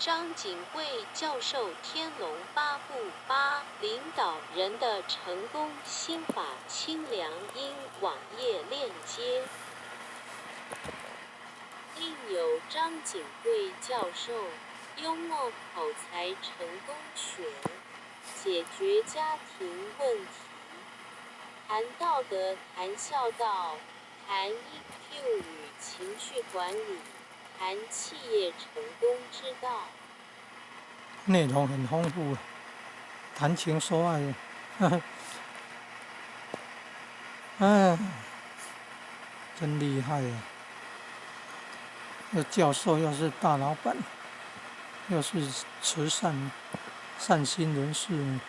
張景貴教授《天龍八部八領導人的成功心法》清涼音網頁鏈接。另有張景貴教授幽默口才成功學，解決家庭問題，談道德，談孝道，談 EQ 與情緒管理，談企業成功之道。內容很豐富，談情說愛，哎，真厲害啊！那教授又是大老闆，又是慈善善心人士。